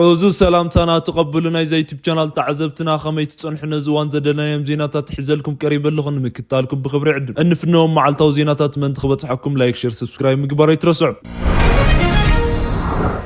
ዕዙዝ ሰላምታና ተቐብሉ ናይዛ ዩቱብ ቻናል ተዓዘብትና፣ ከመይ ትጸንሑ? ነዚ እዋን ዘደለናዮም ዜናታት ሒዘልኩም ቀሪበ ኣለኹ፣ ንምክታልኩም ብኽብሪ ዕድም። እንፍነዎም መዓልታዊ ዜናታት ምእንቲ ክበጽሐኩም ላይክ፣ ሼር፣ ሰብስክራይብ ምግባር ኣይትረስዑ።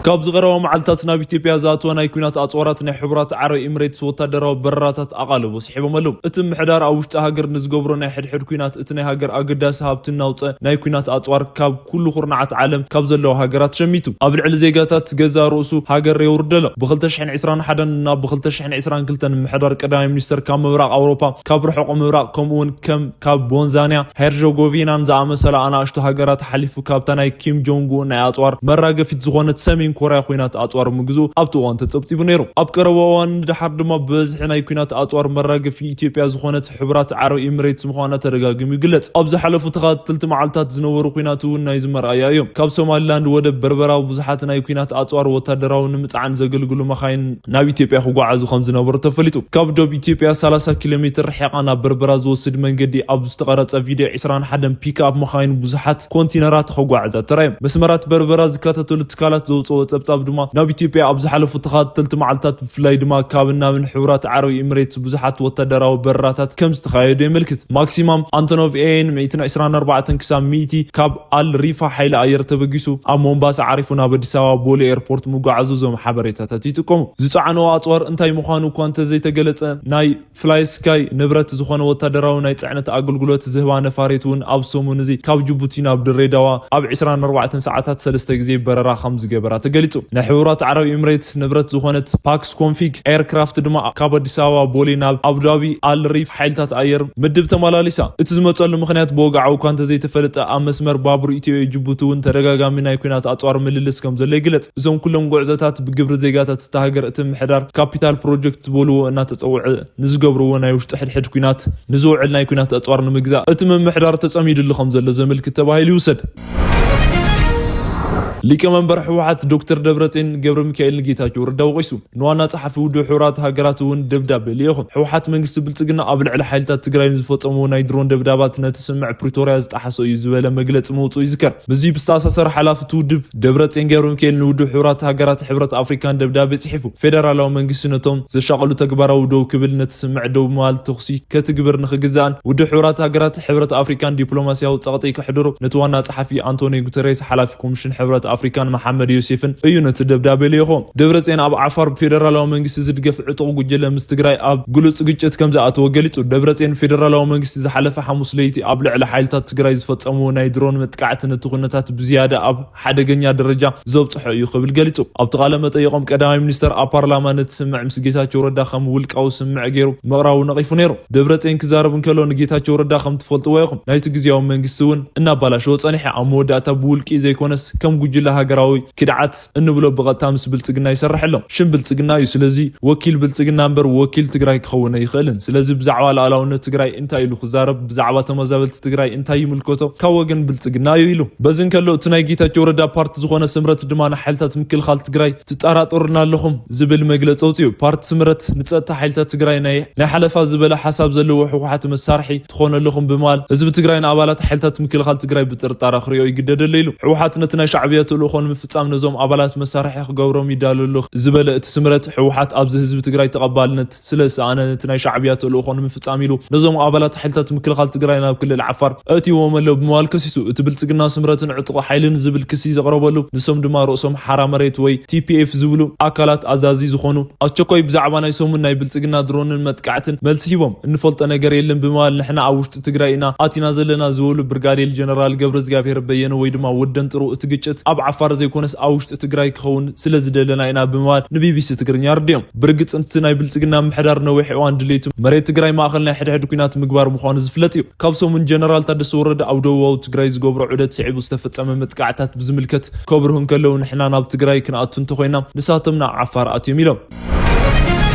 ካብ ዝቐረባ መዓልታት ናብ ኢትዮጵያ ዝኣተወ ናይ ኲናት ኣጽዋራት ናይ ሕቡራት ዓረብ ኤምሬትስ ወታደራዊ በረራታት ኣቓልቦ ስሒቦም ኣለዉ። እቲ ምሕዳር ኣብ ውሽጢ ሃገር ንዝገብሮ ናይ ሕድሕድ ኲናት እቲ ናይ ሃገር ኣገዳሲ ሃብቲ እናውፀ ናይ ኲናት ኣጽዋር ካብ ኩሉ ኩርናዓት ዓለም ካብ ዘለዋ ሃገራት ሸሚቱ ኣብ ልዕሊ ዜጋታት ገዛ ርእሱ ሃገር የውርድ ኣሎ። ብ ክልተ ሽሕን ዕስራን ሓደን ናብ ብ ክልተ ሽሕን ዕስራን ክልተን ምሕዳር ቀዳማይ ሚኒስተር ካብ ምብራቕ ኣውሮፓ፣ ካብ ርሑቕ ምብራቕ ከምኡ እውን ከም ካብ ቦንዛንያ ሄርዞጎቪናን ዝኣመሰላ ኣናእሽቱ ሃገራት ሓሊፉ ካብታ ናይ ኪም ጆንግ ኡን ናይ ኣጽዋር መራገፊት ዝኾነት ሰሜን ኮርያ ኲናት ኣጽዋር ምግዝኡ ኣብቲ እዋን ተጸብጺቡ ነይሩ። ኣብ ቀረባ እዋን ንደሓር ድማ ብበዝሒ ናይ ኲናት ኣጽዋር መራገፊ ኢትዮጵያ ዝኾነት ሕቡራት ዓረብ ኤምሬትስ ምዃና ተደጋጊሙ ይግለጽ። ኣብ ዝሓለፉ ተኸታተልቲ መዓልታት ዝነበሩ ኲናት እውን ናይዚ መርኣያ እዮም። ካብ ሶማሊላንድ ወደብ በርበራ ብዙሓት ናይ ኲናት ኣጽዋር ወታደራዊ ንምጽዓን ዘገልግሉ መኻይን ናብ ኢትዮጵያ ክጓዓዙ ከም ዝነበሩ ተፈሊጡ። ካብ ዶብ ኢትዮጵያ ሰላሳ ኪሎ ሜትር ርሒቓ ናብ በርበራ ዝወስድ መንገዲ ኣብ ዝተቐረጸ ቪድዮ ዕስራን ሓደን ፒክኣፕ መኻይን ብዙሓት ኮንቲነራት ከጓዕዛ ተራእዮም። መስመራት በርበራ ዝከታተሉ ትካላት ዘውፅኦ ጸብጻብ ድማ ናብ ኢትዮጵያ ኣብ ዝሓለፉ ተኸታተልቲ መዓልታት ብፍላይ ድማ ካብ ናብን ሕቡራት ዓረብ ኤምሬትስ ብዙሓት ወታደራዊ በረራታት ከም ዝተኻየዱ የመልክት። ማክሲማም ኣንቶኖቭ ኤኤን ሚእትን ዕስራን ኣርባዕተን ክሳብ ሚእቲ ካብ ኣል ሪፋ ሓይሊ ኣየር ተበጊሱ ኣብ ሞምባሳ ዓሪፉ ናብ ኣዲስ ኣበባ ቦሌ ኤርፖርት ምጓዓዙ እዞም ሓበሬታታት ይጥቀሙ። ዝፀዓነዎ ኣፅዋር እንታይ ምዃኑ እኳ እንተዘይተገለፀ ናይ ፍላይ ስካይ ንብረት ዝኾነ ወታደራዊ ናይ ጽዕነት ኣገልግሎት ዝህባ ነፋሪት እውን ኣብ ሰሙን እዚ ካብ ጅቡቲ ናብ ድሬዳዋ ኣብ ዕስራን ኣርባዕተን ሰዓታት ሰለስተ ግዜ በረራ ከም ዝገበራ ተገሊጹ። ናይ ሕቡራት ዓረብ ኤምሬትስ ንብረት ዝኾነት ፓክስ ኮንፊግ ኤርክራፍት ድማ ካብ ኣዲስ ኣበባ ቦሌ ናብ ኣቡዳቢ ኣል ሪፍ ሓይልታት ኣየር ምድብ ተመላሊሳ። እቲ ዝመጸሉ ምኽንያት ብወግዓዊ እኳ እንተዘይተፈለጠ ኣብ መስመር ባቡር ኢትዮጵያ ጅቡቲ እውን ተደጋጋሚ ናይ ኲናት ኣጽዋር ምልልስ ከም ዘሎ ይግለጽ። እዞም ኩሎም ጉዕዞታት ብግብሪ ዜጋታት እታ ሃገር እቲ ምሕዳር ካፒታል ፕሮጀክት ዝበልዎ እናተጸውዐ ንዝገብርዎ ናይ ውሽጢ ሕድሕድ ኲናት ንዝውዕል ናይ ኲናት ኣጽዋር ንምግዛእ እቲ ምምሕዳር ተጸሚድሉ ከም ዘሎ ዘመልክት ተባሂሉ ይውሰድ። ሊቀመንበር ህወሓት ዶክተር ደብረጽዮን ገብረ ሚካኤል ንጌታቸው ረዳ ወቒሱ። ንዋና ጸሓፊ ውድብ ሕቡራት ሃገራት እውን ደብዳቤ ልኢኹ። ህወሓት መንግስቲ ብልጽግና ኣብ ልዕሊ ሓይልታት ትግራይ ንዝፈጸምዎ ናይ ድሮን ደብዳባት ነቲ ስምምዕ ፕሪቶርያ ዝጠሓሰ እዩ ዝበለ መግለጺ ምውጽኡ ይዝከር። ምስዚ ብዝተኣሳሰር ሓላፊ እቲ ውድብ ደብረጽዮን ገብረ ሚካኤል ንውድብ ሕቡራት ሃገራት ሕብረት ኣፍሪካን ደብዳቤ ጽሒፉ። ፌደራላዊ መንግስቲ ነቶም ዘሻቐሉ ተግባራዊ ደው ክብል፣ ነቲ ስምምዕ ደው ብምባል ተኹሲ ከትግብር ንኽግዛእን ውድብ ሕቡራት ሃገራት ሕብረት ኣፍሪካን ዲፕሎማሲያዊ ጸቕጢ ከሕድሩ ነቲ ዋና ጸሓፊ ኣንቶኒዮ ጉተሬስ፣ ሓላፊ ኮሚሽን ሕብረት ኣፍሪካን መሓመድ ዮሴፍን እዩ ነቲ ደብዳቤ ልኢኹ። ደብረጽዮን ኣብ ዓፋር ብፌደራላዊ መንግስቲ ዝድገፍ ዕጡቕ ጉጅለ ምስ ትግራይ ኣብ ግሉጽ ግጭት ከም ዝኣተወ ገሊጹ። ደብረጽዮን ፌደራላዊ መንግስቲ ዝሓለፈ ሓሙስ ለይቲ ኣብ ልዕሊ ሓይልታት ትግራይ ዝፈጸምዎ ናይ ድሮን መጥቃዕቲ ነቲ ኩነታት ብዝያዳ ኣብ ሓደገኛ ደረጃ ዘብጽሖ እዩ ክብል ገሊጹ። ኣብቲ ቃለ መጠይቖም ቀዳማይ ሚኒስተር ኣብ ፓርላማ ነቲ ስምምዕ ምስ ጌታቸው ረዳ ከም ውልቃዊ ስምምዕ ገይሩ ምቕራቡ ነቒፉ ነይሩ። ደብረጽዮን ክዛረብ እንከሎ ንጌታቸው ረዳ ከም ትፈልጥዎ ኢኹም ናይቲ ግዝያዊ መንግስቲ እውን እናባላሸወ ጸኒሐ። ኣብ መወዳእታ ብውልቂ ዘይኮነስ ከም ጉጅለ ሃገራዊ ክድዓት እንብሎ ብቐጥታ ምስ ብልጽግና ይሰርሕ ኣሎ። ሽም ብልጽግና እዩ። ስለዚ ወኪል ብልጽግና እምበር ወኪል ትግራይ ክኸውን ኣይኽእልን። ስለዚ ብዛዕባ ሉዓላውነት ትግራይ እንታይ ኢሉ ክዛረብ፣ ብዛዕባ ተመዛበልቲ ትግራይ እንታይ ይምልከቶ ካብ ወገን ብልጽግና እዩ ኢሉ። በዚ እንከሎ እቲ ናይ ጌታቸው ረዳ ፓርቲ ዝኾነ ስምረት ድማ ንሓይልታት ምክልኻል ትግራይ ትጠራጠሩና ኣለኹም ዝብል መግለጺ ኣውጺኡ። ፓርቲ ስምረት ንጸጥታ ሓይልታት ትግራይ ናይ ናይ ሓለፋ ዝበለ ሓሳብ ዘለዎ ህወሓት መሳርሒ ትኾኑ ኣለኹም ብምባል ህዝቢ ትግራይ ንኣባላት ሓይልታት ምክልኻል ትግራይ ብጥርጣረ ክሪኦ ይግደድ ኣሎ ኢሉ። ህወሓት ነቲ ናይ ሻዕብያ ተልእኾ ንምፍጻም ነዞም ኣባላት መሳርሒ ክገብሮም ይዳሎ ኣሎ ዝበለ እቲ ስምረት፣ ህወሓት ኣብዚ ህዝቢ ትግራይ ተቐባልነት ስለ ዝሰኣነ ነቲ ናይ ሻዕብያ ተልእኾ ንምፍጻም ኢሉ ነዞም ኣባላት ሓይልታት ምክልኻል ትግራይ ናብ ክልል ዓፋር ኣእትይዎም ኣሎ ብምባል ከሲሱ። እቲ ብልጽግና ስምረትን ዕጡቕ ሓይልን ዝብል ክሲ ዘቕረበሉ፣ ንሶም ድማ ርእሶም ሓራ መሬት ወይ ቲ ፒ ኤፍ ዝብሉ ኣካላት ኣዛዚ ዝኾኑ ኣስቸኳይ ብዛዕባ ናይ ሰሙን ናይ ብልጽግና ድሮንን መጥቃዕትን መልሲ ሂቦም። እንፈልጦ ነገር የለን ብምባል ንሕና ኣብ ውሽጢ ትግራይ ኢና ኣቲና ዘለና ዝበሉ ብርጋዴር ጀነራል ገብረ እግዚኣብሔር በየነ ወይ ድማ ወደን ጥሩ እቲ ግጭት ኣብ ዓፋር ዘይኮነስ ኣብ ውሽጢ ትግራይ ክኸውን ስለ ዝደለና ኢና ብምባል ን ቢ ቢ ሲ ትግርኛ ኣረዲኦም። ብርግጽ እቲ ናይ ብልጽግና ምሕዳር ነዊሕ እዋን ድሌቱ መሬት ትግራይ ማእኸል ናይ ሕድሕድ ኲናት ምግባር ምዃኑ ዝፍለጥ እዩ። ካብ ሰሙን ጀነራል ታደሰ ወረደ ኣብ ደቡባዊ ትግራይ ዝገብሮ ዑደት ስዒቡ ዝተፈጸመ መጥቃዕታት ብዝምልከት ከብርሁ እንከለዉ ንሕና ናብ ትግራይ ክንኣቱ እንተኾይና ንሳቶም ናብ ዓፋር ኣትዮም ኢሎም።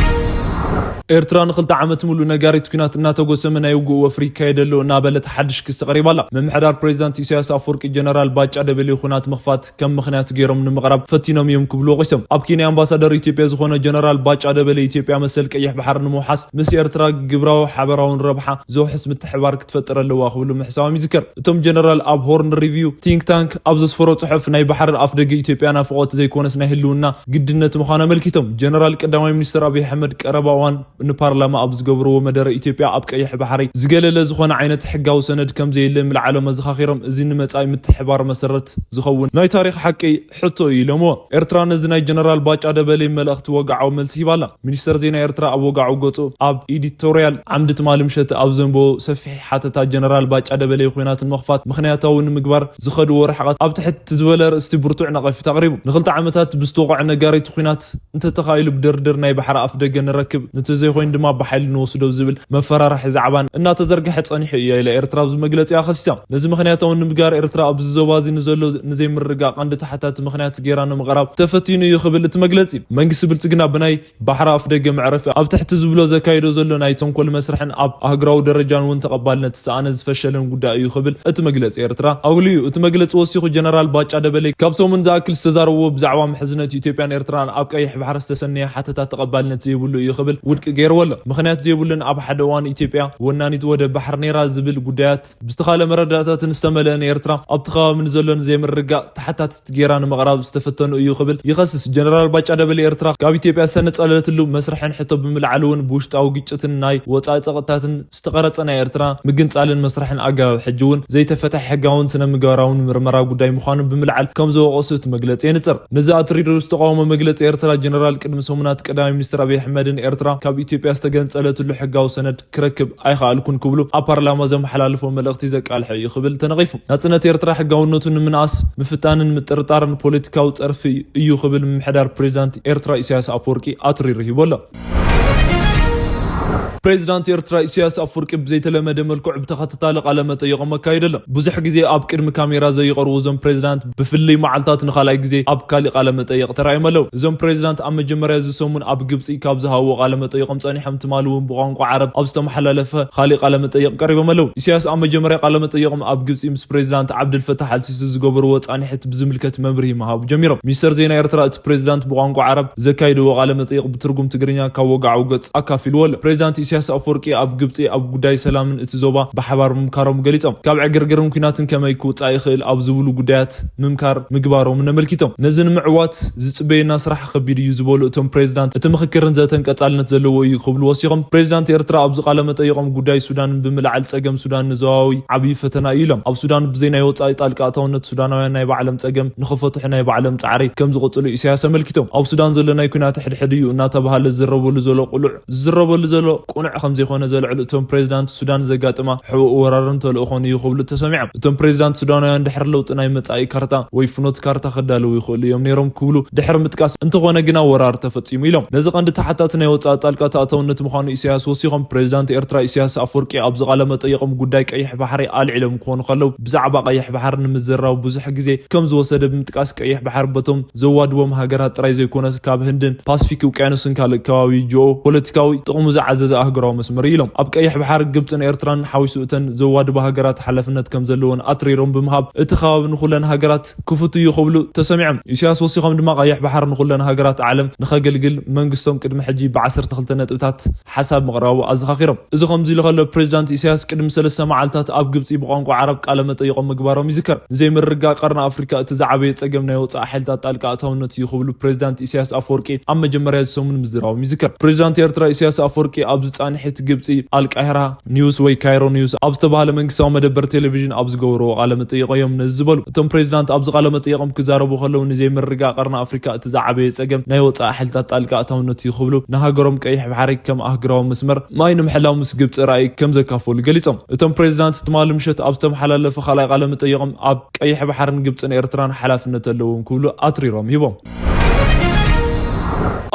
ኤርትራ ንክልተ ዓመት ሙሉእ ነጋሪት ኲናት እናተጎሰመ ናይ ውግእ ወፍሪ ይካየድ ኣሎ እናበለት ሓድሽ ክሲ ቀሪባ ኣላ። ምምሕዳር ፕሬዚዳንት ኢሳያስ ኣፈወርቂ ጀነራል ባጫ ደበሌ ኲናት ምኽፋት ከም ምኽንያት ገይሮም ንምቕራብ ፈቲኖም እዮም ክብሉ ወቒሶም። ኣብ ኬንያ ኣምባሳደር ኢትዮጵያ ዝኾነ ጀነራል ባጫ ደበሌ ኢትዮጵያ መሰል ቀይሕ ባሕሪ ንምውሓስ ምስ ኤርትራ ግብራዊ ሓበራውን ረብሓ ዘውሕስ ምትሕባር ክትፈጥር ኣለዋ ክብሉ ምሕሳቦም ይዝከር። እቶም ጀነራል ኣብ ሆርን ሪቪው ቲንክ ታንክ ኣብ ዘስፈሮ ጽሑፍ ናይ ባሕሪ ኣፍደገ ኢትዮጵያ ናፍቖት ዘይኮነስ ናይ ህልውና ግድነት ምዃኑ ኣመልኪቶም። ጀነራል ቀዳማይ ሚኒስትር ኣብይ ኣሕመድ ቀረባ እዋን ንፓርላማ ኣብ ዝገብርዎ መደረ ኢትዮጵያ ኣብ ቀይሕ ባሕሪ ዝገለለ ዝኾነ ዓይነት ሕጋዊ ሰነድ ከም ዘየለ ምልዓሎም ኣዘኻኺሮም፣ እዚ ንመጻኢ ምትሕባር መሰረት ዝኸውን ናይ ታሪኽ ሓቂ ሕቶ እዩ ኢሎምዎ። ኤርትራ ነዚ ናይ ጀነራል ባጫ ደበሌ መልእኽቲ ወግዓዊ መልሲ ሂባላ። ሚኒስተር ዜና ኤርትራ ኣብ ወግዓዊ ገጹ ኣብ ኤዲቶርያል ዓምዲ ትማሊ ምሸት ኣብ ዘንበቦ ሰፊሕ ሓተታ ጀነራል ባጫ ደበሌ ኲናት ንምኽፋት ምኽንያታዊ ንምግባር ዝኸድዎ ርሕቀት ኣብ ትሕት ዝበለ ርእስቲ ብርቱዕ ነቐፊታ ኣቕሪቡ። ንኽልተ ዓመታት ብዝተወቕዐ ነጋሪት ኲናት እንተተኻኢሉ ብድርድር ናይ ባሕሪ ኣፍ ደገ ንረክብ፣ እንተዘይኮይኑ ድማ ብሓይሊ ንወስዶ ዝብል መፈራርሒ ዛዕባን እናተዘርግሐ ጸኒሑ እዩ ኢላ ኤርትራ ኣብዚ መግለጺኣ ከሲሳ። ነዚ ምኽንያታዊ ንምግባር ኤርትራ ኣብዚ ዞባ እዚ ንዘሎ ንዘይምርግጋእ ቀንዲ ተሓታቲ ምኽንያት ገይራ ንምቕራብ ተፈቲኑ እዩ ክብል እቲ መግለጺ። መንግስቲ ብልጽግና ብናይ ባሕሪ ኣፍ ደገ መዕረፊ ኣብ ትሕቲ ዝብሎ ዘካይዶ ዘሎ ናይ ተንኮል መስርሕን ኣብ ኣህጉራዊ ደረጃን እውን ተቐባልነት ዝሰኣነ ዝፈሸለን ጉዳይ እዩ ክብል እቲ መግለጺ ኤርትራ ኣጉልዩ። እቲ መግለጺ ወሲኹ ጀነራል ባጫ ደበሌ ካብ ሰሙን ዝኣክል ዝተዛረብዎ ብዛዕባ ምሕዝነት ኢትዮጵያን ኤርትራን ኣብ ቀይሕ ባሕሪ ዝተሰነየ ሓተታ ተቐባልነት ዘይብሉ እዩ ክብል ውድቂ ገይርዎ ኣሎ። ምኽንያት ዘይብሉን ኣብ ሓደ እዋን ኢትዮጵያ ወናኒት ወደብ ባሕሪ ነይራ ዝብል ጉዳያት ብዝተኻለ መረዳእታትን ዝተመልአ ንኤርትራ ኣብቲ ከባቢ ንዘሎ ንዘይምርግጋእ ተሓታትቲ ገይራ ንምቕራብ ዝተፈተኑ እዩ ክብል ይኸስስ። ጀነራል ባጫ ደበሌ ኤርትራ ካብ ኢትዮጵያ ዝተነጸለትሉ መስርሕን ሕቶ ብምልዓል እውን ብውሽጣዊ ግጭትን ናይ ወጻኢ ጸቕጥታትን ዝተቐረጸ ናይ ኤርትራ ምግንጻልን መስርሕን ኣገባብ ሕጂ እውን ዘይተፈትሐ ሕጋውን ስነ ምግባራውን ምርመራ ጉዳይ ምዃኑ ብምልዓል ከም ዝወቐሱ እቲ መግለጺ የንጽር። ነዚ ኣትሪሩ ዝተቃወሞ መግለጺ ኤርትራ ጀነራል ቅድሚ ሰሙናት ቀዳማይ ሚኒስትር ኣብይ ኣሕመድን ኤርትራ ካብ ኢትዮጵያ ዝተገንጸለትሉ ሕጋዊ ሰነድ ክረክብ ኣይኸኣልኩን ክብሉ ኣብ ፓርላማ ዘመሓላለፎ መልእኽቲ ዘቃልሐ እዩ ክብል ተነቒፉ። ናጽነት ኤርትራ ሕጋውነቱ ንምንኣስ ምፍታንን ምጥርጣርን ፖለቲካዊ ጸርፊ እዩ ክብል ምምሕዳር ፕሬዚዳንት ኤርትራ ኢሳያስ ኣፈወርቂ ኣትሪሩ ሂቡ ኣሎ። ፕሬዚዳንት ኤርትራ ኢሳያስ ኣፈወርቂ ብዘይተለመደ መልክዑ ብተኸታታሊ ቃለ መጠይቖም ኣካይዱ ኣሎ። ብዙሕ ግዜ ኣብ ቅድሚ ካሜራ ዘይቐርቡ እዞም ፕሬዚዳንት ብፍልይ መዓልታት ንኻልኣይ ግዜ ኣብ ካሊእ ቃለ መጠይቕ ተራእዮም ኣለዉ። እዞም ፕሬዚዳንት ኣብ መጀመርያ እዚ ሰሙን ኣብ ግብጺ ካብ ዝሃብዎ ቃለ መጠይቖም ጸኒሖም ትማሊ እውን ብቋንቋ ዓረብ ኣብ ዝተመሓላለፈ ካሊእ ቃለ መጠይቕ ቀሪቦም ኣለዉ። ኢሳያስ ኣብ መጀመርያ ቃለ መጠይቖም ኣብ ግብጺ ምስ ፕሬዚዳንት ዓብድልፈታሕ ኣልሲሲ ዝገበርዎ ጻንሒት ብዝምልከት መብርሂ ምሃቡ ጀሚሮም። ሚኒስተር ዜና ኤርትራ እቲ ፕሬዚዳንት ብቋንቋ ዓረብ ዘካይድዎ ቃለ መጠይቕ ብትርጉም ትግርኛ ካብ ወግዓዊ ገጽ ኣካፊልዎ ኣሎ። ፕሬዚዳንት ኢሳያስ ኣፈወርቂ ኣብ ግብጺ ኣብ ጉዳይ ሰላምን እቲ ዞባ ብሓባር ምምካሮም ገሊጾም። ካብ ዕግርግርን ኲናትን ከመይ ክውጻእ ይኽእል ኣብ ዝብሉ ጉዳያት ምምካር ምግባሮምን ኣመልኪቶም። ነዚ ንምዕዋት ዝጽበየና ስራሕ ከቢድ እዩ ዝበሉ እቶም ፕሬዚዳንት፣ እቲ ምኽክርን ዘተን ቀጻልነት ዘለዎ እዩ ክብሉ ወሲኾም። ፕሬዚዳንት ኤርትራ ኣብዚ ቃለ መጠይቖም ጉዳይ ሱዳንን ብምልዓል ጸገም ሱዳን ንዞባዊ ዓብዪ ፈተና እዩ ኢሎም። ኣብ ሱዳን ብዘይ ናይ ወጻኢ ጣልቃ ኣታውነት ሱዳናውያን ናይ ባዕሎም ጸገም ንኽፈትሑ ናይ ባዕሎም ጻዕሪ ከም ዝቕጽሉ ኢሳያስ ኣመልኪቶም። ኣብ ሱዳን ዘሎ ናይ ኲናት ሕድሕድ እዩ እናተባህለ ዝዝረበሉ ዘሎ ቁሉዕ ዝዝረበሉ ዘሎ ቁኑዕ ከም ዘይኮነ ዘልዕሉ እቶም ፕሬዚዳንት፣ ሱዳን ዘጋጥማ ሕቡእ ወራርን ተልእኾን እዩ ክብሉ ተሰሚዖም። እቶም ፕሬዚዳንት ሱዳናውያን ድሕሪ ለውጢ ናይ መጻኢ ካርታ ወይ ፍኖት ካርታ ከዳልዉ ይኽእሉ እዮም ነይሮም ክብሉ ድሕሪ ምጥቃስ፣ እንተኾነ ግና ወራር ተፈጺሙ ኢሎም። ነዚ ቀንዲ ተሓታቲ ናይ ወጻኢ ጣልቃ ተኣታውነት ምዃኑ ኢሳያስ ወሲኾም። ፕሬዚዳንት ኤርትራ ኢሳያስ ኣፈወርቂ ኣብዚ ቃለ መጠይቖም ጉዳይ ቀይሕ ባሕሪ ኣልዒሎም ክኾኑ ከለዉ ብዛዕባ ቀይሕ ባሕሪ ንምዝራብ ብዙሕ ግዜ ከም ዝወሰደ ብምጥቃስ ቀይሕ ባሕሪ በቶም ዘዋድቦም ሃገራት ጥራይ ዘይኮነስ ካብ ህንድን ፓስፊክ ውቅያኖስን ካልእ ከባቢ ጂኦ ፖለቲካዊ ጥቕሙ ዝዓዘዘ ኣህጉራዊ መስመር እዩ ኢሎም። ኣብ ቀይሕ ባሕሪ ግብጽን ኤርትራን ሓዊሱ እተን ዘዋድባ ሃገራት ሓላፍነት ከም ዘለወን ኣትሪሮም ብምሃብ እቲ ከባቢ ንኹለን ሃገራት ክፉት እዩ ክብሉ ተሰሚዖም። ኢሳያስ ወሲኾም ድማ ቀይሕ ባሕሪ ንኹለን ሃገራት ዓለም ንኸገልግል መንግስቶም ቅድሚ ሕጂ ብ ዓሰርተ ክልተ ነጥብታት ሓሳብ ምቕራቡ ኣዘኻኺሮም። እዚ ከምዚ ኢሉ ከሎ ፕሬዚዳንት ኢሳያስ ቅድሚ ሰለስተ መዓልታት ኣብ ግብጺ ብቋንቋ ዓረብ ቃለ መጠይቖም ምግባሮም ይዝከር። ንዘይምርግጋእ ቀርኒ ኣፍሪካ እቲ ዝዓበየ ጸገም ናይ ወጻኢ ሓይልታት ጣልቃ ኣታውነት እዩ ክብሉ ፕሬዚዳንት ኢሳያስ ኣፈወርቂ ኣብ መጀመርያ እዚ ሰሙን ምዝራቦም ይዝከር። ፕሬዚዳንት ኤርትራ ኢሳያስ ኣፈወርቂ ኣብዚ ጻንሒት ግብጺ ኣልቃሂራ ኒውስ ወይ ካይሮ ኒውስ ኣብ ዝተባህለ መንግስታዊ መደበር ቴሌቪዥን ኣብ ዝገበርዎ ቃለ መጠይቕ እዮም ነዚ ዝበሉ። እቶም ፕሬዚዳንት ኣብዚ ቃለ መጠይቖም ክዛረቡ ከለዉ ንዘይምርግጋእ ቀርኒ ኣፍሪካ እቲ ዝዓበየ ጸገም ናይ ወጻኢ ሓይልታት ጣልቃ ኣታውነት እዩ ክብሉ ንሃገሮም ቀይሕ ባሕሪ ከም ኣህጉራዊ መስመር ማይ ንምሕላው ምስ ግብጺ ራእይ ከም ዘካፈሉ ገሊጾም። እቶም ፕሬዚዳንት ትማሊ ምሸት ኣብ ዝተመሓላለፈ ካልኣይ ቃለ መጠይቖም ኣብ ቀይሕ ባሕርን ግብጽን ኤርትራን ሓላፍነት ኣለዎም ክብሉ ኣትሪሮም ሂቦም።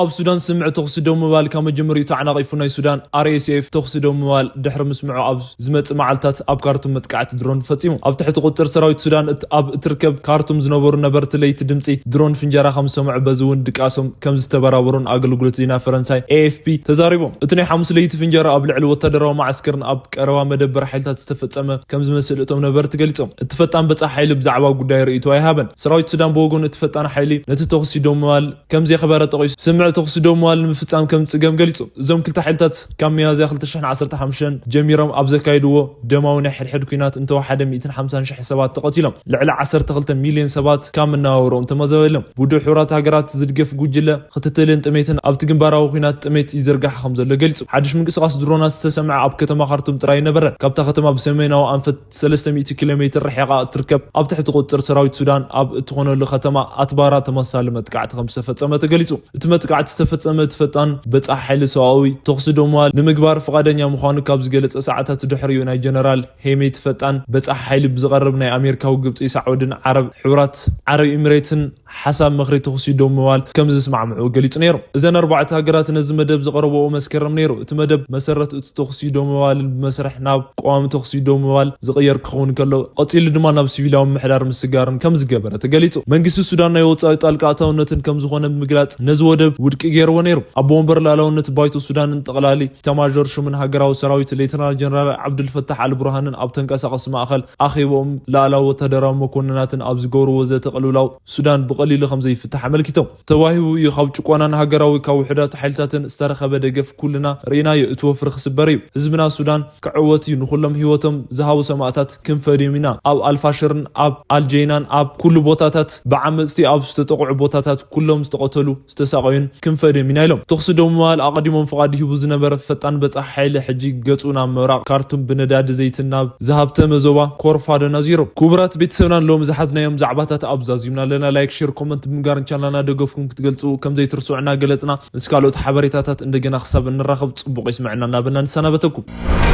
ኣብ ሱዳን ስምዕ ተኹሲ ደው ምባል ካብ መጀመሪኡ ተዓናቒፉ። ናይ ሱዳን ኣር ኤስ ኤፍ ተኹሲ ደው ምባል ድሕሪ ምስምዑ ኣብ ዝመጽእ መዓልታት ኣብ ካርቱም መጥቃዕቲ ድሮን ፈጺሙ። ኣብ ትሕቲ ቁጽር ሰራዊት ሱዳን እት-፣ ኣብ እትርከብ ካርቱም ዝነበሩ ነበርቲ ለይቲ ድምጺ ድሮን ፍንጀራ ከም ዝሰምዑ፣ በዚ እውን ድቃሶም ከም ዝተበራበሩን ኣገልግሎት ዜና ፈረንሳይ ኤ ኤፍ ፒ ተዛሪቦም። እቲ ናይ ሓሙስ ለይቲ ፍንጀራ ኣብ ልዕሊ ወታደራዊ መዓስከርን ኣብ ቀረባ መደበር ሓይልታት ዝተፈጸመ ከም ዝመስል እቶም ነበርቲ ገሊጾም። እቲ ፈጣን በጻሒ ሓይሊ ብዛዕባ ጉዳይ ርእይቶ ኣይሃበን። ሰራዊት ሱዳን ብወገኑ እቲ ፈጣን ሓይሊ ነቲ ተኹሲ ደው ምባል ከም ዘኽበረ ጠቒሱ፣ ስምዕ ተኹሲ ደው ምባል ንምፍጻም ከም ዝጽገም ገሊጹ። እዞም ክልተ ሓይልታት ካብ ሚያዝያ ክልተ ሽሕን ዓሰርተ ሓሙሽተን ጀሚሮም ኣብ ዘካየድዎ ደማዊ ናይ ሕድሕድ ኲናት እንተወሓደ ሚእትን ሓምሳን ሽሕ ሰባት ተቐቲሎም፣ ልዕሊ ዓሰርተ ክልተ ሚልዮን ሰባት ካብ መነባብሮኦም ተመዛቢሎም። ብውድብ ሕቡራት ሃገራት ዝድገፍ ጉጅለ ክትትልን ጥሜትን ኣብቲ ግንባራዊ ኲናት ጥሜት ይዝርጋሕ ከም ዘሎ ገሊጹ። ሓድሽ ምንቅስቓስ ድሮናት ዝተሰምዐ ኣብ ከተማ ካርቱም ጥራይ ነበረ። ካብታ ከተማ ብሰሜናዊ ኣንፈት ሰለስተ ሚእቲ ኪሎ ሜትር ርሒቓ እትርከብ፣ ኣብ ትሕቲ ቁጽር ሰራዊት ሱዳን ኣብ እትኾነሉ ከተማ ኣትባራ ተመሳሳሊ መጥቃዕቲ ከም ዝተፈጸመ ተገሊጹ። እቲ መጥቃዕቲ ዝተፈጸመ እቲ ፈጣን በጻሒ ሓይሊ ሰብኣዊ ተኹሲ ደው ምባል ንምግባር ፍቓደኛ ምዃኑ ካብ ዝገለጸ ሰዓታት ድሕሪኡ፣ ናይ ጀነራል ሄሜቲ ፈጣን በጻሒ ሓይሊ ብዝቐርብ ናይ ኣሜሪካዊ፣ ግብጺ፣ ሳዑድን ዓረብ፣ ሕቡራት ዓረብ ኤሚሬትን ሓሳብ ምኽሪ ተኹሲ ደው ምባል ከም ዝስማዕምዑ ገሊጹ ነይሩ። እዘን ኣርባዕተ ሃገራት ነዚ መደብ ዝቐረበኦ መስከረም ነይሩ። እቲ መደብ መሰረት እቲ ተኹሲ ደው ምባልን ብመስርሕ ናብ ቀዋሚ ተኹሲ ደው ምባል ዝቕየር ክኸውን ከሎ፣ ቀጺሉ ድማ ናብ ሲቪላዊ ምሕዳር ምስጋርን ከም ዝገበረ ተገሊጹ። መንግስቲ ሱዳን ናይ ወጻኢ ጣልቃ ኣታውነትን ከም ዝኾነ ብምግላጽ፣ ነዚ ወደብ ውድቂ ገይርዎ ነይሩ። ኣቦ ወንበር ላዕላውነት ባይቶ ሱዳንን ጠቕላሊ ኢታማዦር ሹምን ሃገራዊ ሰራዊት ሌተናል ጀነራል ዓብዱልፈታሕ ኣልቡርሃንን ኣብ ተንቀሳቐሲ ማእከል ኣኼባኦም ላዕላዊ ወታደራዊ መኮንናትን ኣብ ዝገብርዎ ዘተ ቅልውላው ሱዳን ብቐሊሉ ከም ዘይፍታሕ ኣመልኪቶም። ተዋሂቡ እዩ፣ ካብ ጭቆናን ሃገራዊ ካብ ውሑዳት ሓይልታትን ዝተረኸበ ደገፍ ኩልና ርኢናዮ፣ እቲ ወፍሪ ክስበር እዩ። ህዝብና ሱዳን ክዕወት እዩ። ንኹሎም ህይወቶም ዝሃቡ ሰማእታት ክንፈድዮም ኢና። ኣብ ኣልፋሽርን ኣብ ኣልጀይናን ኣብ ኩሉ ቦታታት ብዓመጽቲ ኣብ ዝተጠቕዑ ቦታታት ኩሎም ዝተቐተሉ ዝተሳቐዩን ክንፈድዮም ኢና ኢሎም። ተኹሲ ደው ምባል ኣቐዲሞም ፍቓድ ሂቡ ዝነበረ ፈጣን በጻሒ ሓይሊ ሕጂ ገጹ ናብ ምብራቕ ካርቱም ብነዳዲ ዘይትን ናብ ዝሃብተመ ዞባ ኮርፋዶን ኣዚሩ። ክቡራት ቤተሰብና፣ ሎም ዝሓዝናዮም ዛዕባታት ኣብ ዛዚምና ኣለና። ላይክ፣ ሼር፣ ኮመንት ብምግባርን ቻናልና ደገፍኩም ክትገልጹ ከም ዘይትርስዑ እናገለጽና፣ ምስ ካልኦት ሓበሬታታት እንደገና ክሳብ እንራኸብ ጽቡቕ ይስምዕና እናበልና ንሰናበተኩም።